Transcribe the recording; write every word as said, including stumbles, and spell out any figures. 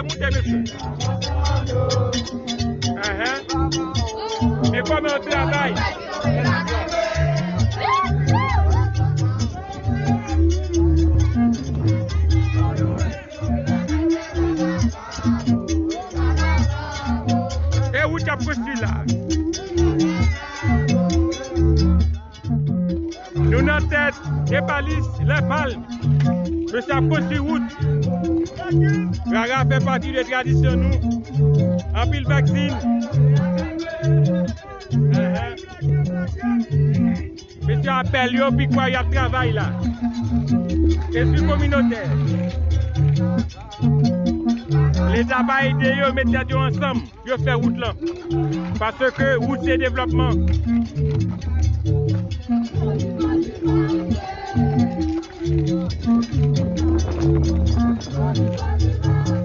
Moute, mesye. Ahan. Men kòman yo travay? E wout y ap konstwi la. Nou nan tèt Epalis Lèpalm. Mesye ap konstwi wout. Rara fè pati de tradisyon nou. Anpil vaksin. Mesye apèl yo, pi kwa y ap travay la. Espri kominotè. Leta pa ede yo, met tèt yo ansanm. Yo fè wout lan. Paske wout se devlòpman.